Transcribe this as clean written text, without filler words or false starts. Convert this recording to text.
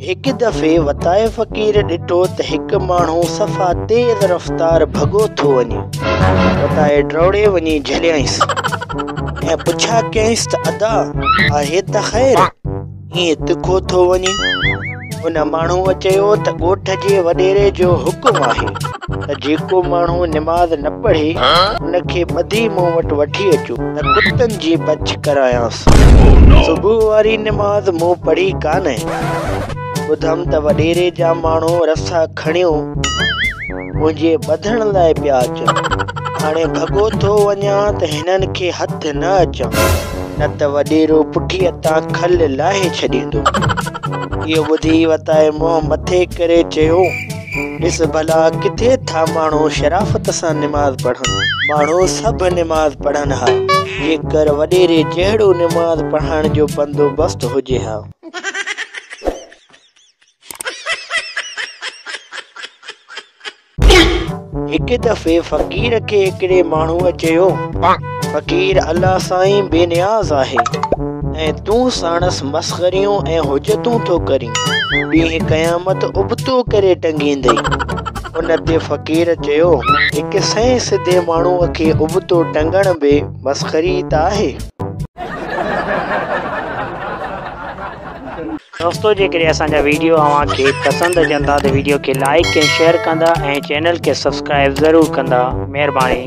هڪ دفعي وتائي فقير ڏٺو ته هڪ ماڻهو صفا تيز رفتار ڀڳو ٿو وڃي. وتائي ڊوڙي وڃي جهليائينس ۽ پڇا ڪيائينس ته ادا آهي ته خير، ائين تکو ٿو وڃين؟ ان ماڻهوء چيو ته ڳوٺ جي وڏيري جو حڪم آهي ته جيڪو ماڻهو نماز نه پڙهي ان کي ٻڌي مون وٽ وٺي اچو ته ڪتن جي بڇ ڪرايانس. صبح واري نماز مون پڙهي ڪانه. ٻڌم ته وڏيري جا ماڻهو رسا کڻيو منهنجي ٻڌڻ لاء پيا اچن. هاڻي ڀڳو ٿو وڃان ته هنن کي هٿ نه اچان، نه ته وڏيرو پٺيء تان کل لاهي ڇڏيندو. اهو ٻڌي وتائي منهن مٿي ڪري چيو، ڏس ڀلا ڪٿي ٿا ماڻهو شرافت سان نماز پڙهن. ماڻهو سڀ نماز پڙهن ها، جيڪر وڏيري جهڙو نماز پڙهائڻ جو بندوبست هجي ها. هڪ دفعي فقير کي هڪڙي ماڻهوء چيو، فقير الله سائين بي نياز آهي ۽ تون ساڻس مسخريون ۽ حجتون ٿو ڪرين، ڏينهن قيامت ابتو ڪري ٽنگيندئي. ان تي فقير چيو، هڪ سئين سڌي ماڻهوء کي ابتو ٽنگڻ به مسخري ئي ته آهي. دوستو جيڪڏهن اسان جا ويڊيو اوهان کي پسند اچن ٿا ته ويڊيو کي لائيڪ ۽ شيئر ڪندا ۽ چينل کي سبسڪرائيب ضرور ڪندا مهرباني.